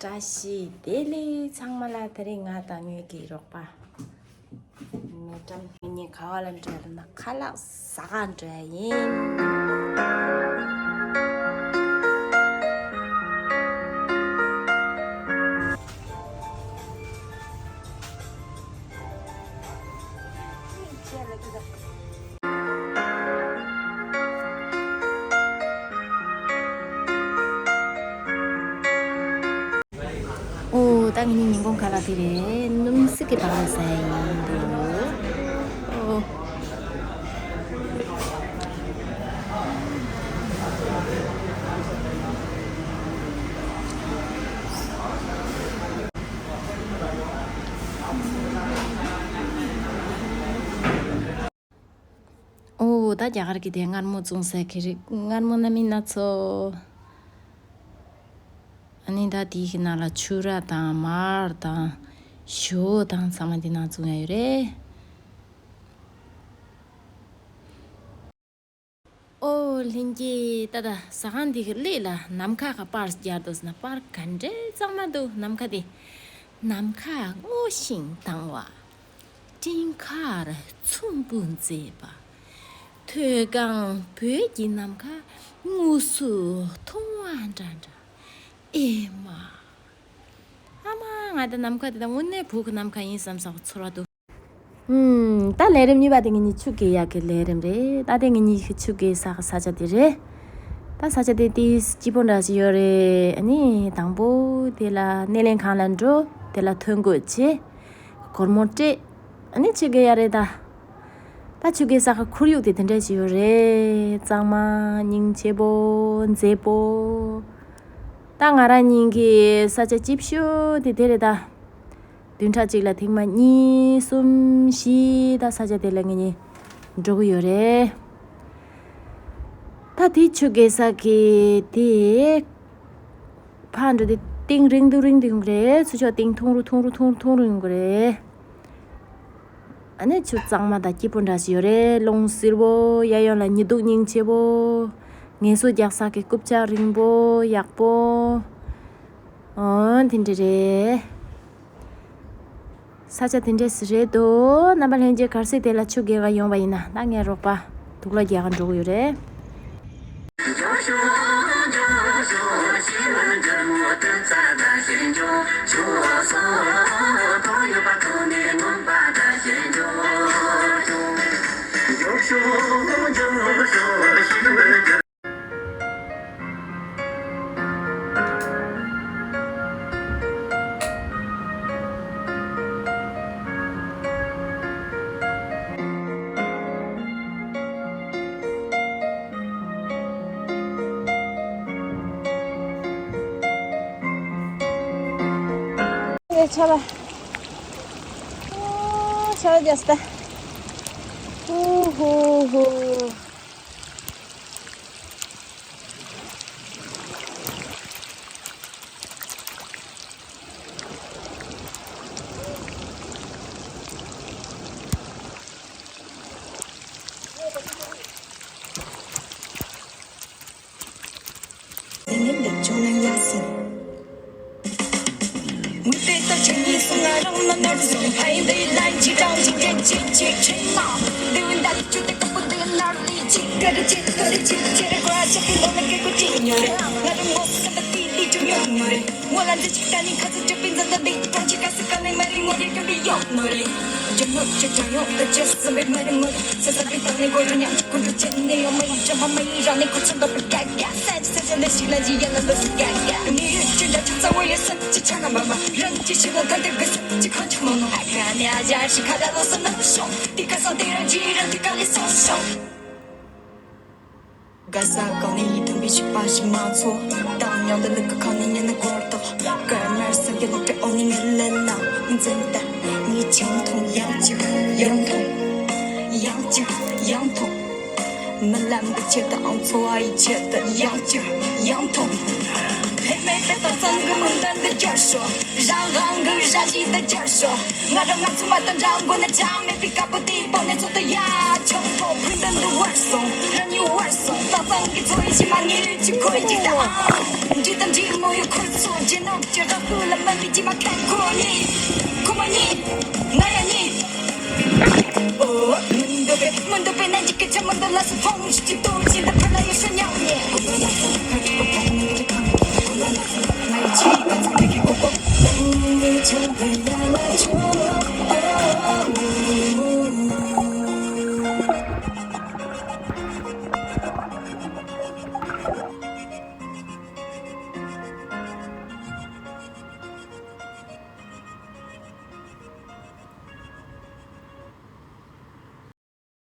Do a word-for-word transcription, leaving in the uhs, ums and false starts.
བཀྲ་ཤིས་བདེ་ལེགས་ཚང་མ་ལ། དེ་རིང་ང་དང་ངའི་གི་རོགས་པ་ནོར་བཀྲམ་ངེད་གཉིས་ག་བ་ལ་འགྲོ་ཡ་ལབ་ན། ཁ་ལག་ཟ་ག་འགྲོ་ཡ་ཡིན། ཨོ། ད་ངེད་གཉིས་ཉིན་གུང་ཁ་ལག་དེ་རེད། སྣུམ་སིལ་གྱི་བག་ལ་ཟ་ཡ་ཡིན་འདུག་ཨོ། ཨོ། ད་རྒྱ་གར་གྱི་དེ་མངར་མོ་བཙོང་ས་གི་རིགས། མངར་མོ་སྣ་མིན་སྣ་ཚོགས། ཨ་ནི་ད་དེའི་གི་ནང་ལ་ཕྱུར་ར་དང་མར་དང་ཞོ་དང་ཚང་མ་དེ་ནང་བཙོང་ཡ་ཡོད་རེད། ཨོ་ལྷན་རྒྱས། ད་ད་ཟ་ཁང་འདི་གི་སླད་ལ་ནམ་མཁའ་ག་པར་རྒྱག་འདུག་ཟེར་ན། པར་ག་འདྲའི་གཙང་མ་འདུག་ནམ་མཁའ་དེ། ནམ་མཁའ་སྔོ་ཞིང་དྭངས་བ། སྤྲིན་དཀར་ཚོམ་བུ་མཛེས་པ། ཐོད་རྒལ་བོད་ཀྱི་ནམ་མཁའ་དངོས་སུ་མཐོང་བ་འདྲ་འདྲ། ཨེ་མ། ཨ་མ། ང་ད་ནམ་མཁའ་དེ་ད་དངོས་གནས་བོད་ཀྱི་ནམ་མཁའ་ཡིན་བསམ་ས་ཚོར་བ་འདུག་ཨུམ། ད་ལས་རིམ་གཉིས་པ་དེ་ངེད་གཉིས་ཆུ་རྐྱལ་ཡག་གི་ལས་རིམ་རེད། ད་དེ་ངེད་གཉིས་ཆུ་རྐྱལ་ས་གི་ས་ཆ་དེ་རེད། ད་ས་ཆ་དེ་ཏིས་སྐྱིད་པོ་འདྲ་ཞིག་ཡོད་རེད། ཨ་ནི་དང་པོ་དེ་ལ་སྣེ་ལེན་ཁང་ལ་འགྲོ། དེ་ལ་ཐོ་འགོད་བྱེད། སྒོར་མོ་སྤྲད། ཨ་ནི་ཆུ་རྐྱལ་ཡག་རེད་ད། ད་ཆུ་རྐྱལ་ས་གི་ཁོར་ཡུག་དེ་དེ་འདྲ་ཞིག་ཡོད་རེད། གཙང་མ་སྙིང་རྗེ་པོ་མཛེས་པོ། ད་ང་རང་གཉིས་ཀྱི་ས་ཆ་སྐྱིད་ཤོས་དེ་དེ་རེད་ད། བདུན་ཕྲག་གཅིག་ལ་ཐེངས་མ་གཉིས་གསུམ་བཞི་ད་ས་ཆ་དེ་ལ་ངེད་གཉིས་འགྲོ་གི་ཡོད་རེད། ད་དེ་ཆུ་རྐྱལ་ས་གི་དེ་ཕར་འགྲོ་དུས་གཏིང་རིང་དུ་རིང་དུ་ཡོང་གི་རེད། ཚུར་ཕྱོགས་གཏིང་ཐུང་རུ་ཐུང་རུ་ཐུང་རུ་ཐུང་རུ་ཡོང་གི་རེད། ཨ་ནི་ཆུ་གཙང་མ་དང་སྐྱིད་པོ་འདྲ་ཞིག་ཡོད་རེད། རླུང་བསིལ་པོ། གཡས་གཡོན་ལ་ཉི་གདུགས་སྙིང་རྗེ་པོ། ངལ་གསོ་རྒྱག་ས་གི་རྐུབ་བཀྱག་རིང་པོ་ཡག་པོ། ཨོ་དེ་འདྲ་རེད། ས་ཆ་དེ་འདྲས་རེད་འདུག་རྣམ་པ་ལྷན་རྒྱས་གལ་སྲིད་དེ་ལ་ཆུ་རྐྱལ་ག་ཡོང་བ་ཡིན་ན། ད་ངའི་རོགས་པ་དུག་ལོག་རྒྱག་ག་འགྲོ་གི་ཡོད་རེད། ཆར་པ། ཨོ། ཆར་པ་རྒྱག་སྟེ། ཧུ་ཧུ་ཧུ། ག་ས་གང་ནས་ཡིན་ཐུབ་པའི་ཤིག་པ་ཞིག་མ་ཚོ། ད་མཉམ་དུ་ལུག་གི་ཁང་ནས་ཉལ་ན་སྐོར་ཐོག་སྐར་མར་སེམས་ཀྱི་ལོག་པའི་འོག་ནས་ངའི་ལན་ན་འཛིན་ད། ངས་ཅང་མཐོང་ཡང་ཅིག་ཡང་མཐོང་། ཡང་ཅིག་ཡང་མཐོང་། རྨི་ལམ་གྱི་ཆེད་དུའང་འཚོ་བ་ཡི་ཆེད་དུ་ཡང་ཅིག་ཡང་མཐོང་། ལྷད་མེད་པའི་རྟགས་མཚན་གྱི་མུན་ལྡན་འདི་བསྐྱར་ཤོག་རང་དབང་གི་ཞལ་གྱིས་འདི་བསྐྱར་ཤོག་ང་རང་ང་ཚོ་མ་དང་འདྲ་མགོ་ནས་ཆ་མེད་པའི་དཀར་པོ་དེའི་པོ་ནས་ཚོགས་དུ་ཡ། ཆོག་པོ་ཕུན་ལྡན་འདི་བར་སོང་རང་ཉིད་བར་སོང་རྟགས་མཚན་གྱི་ཚོ་ཡི་ཕྱི་མ་ངེས་ཅི་ཁོ་ཡི་ཅི་ད་ཨང་འདྲི་དང་འདྲི་མོ་ཡི་ཁོ་ཚོ་རྗེས་ནོར་གྱི་རག་ཏུ་ལ་མ་མི་ཅི་མ་ཁན་ཁོ་ནི་ཁོ་མ་ནི་ང་ཡ་ནི། ཨོ། མི་འདོད་པའི་མི་འདོད་པའི་ནན་གྱི་སྐད་ཆ་མི་འདོད་ལ་སུ་ཕོངས་ཤིག་ཅིག་ཏུ།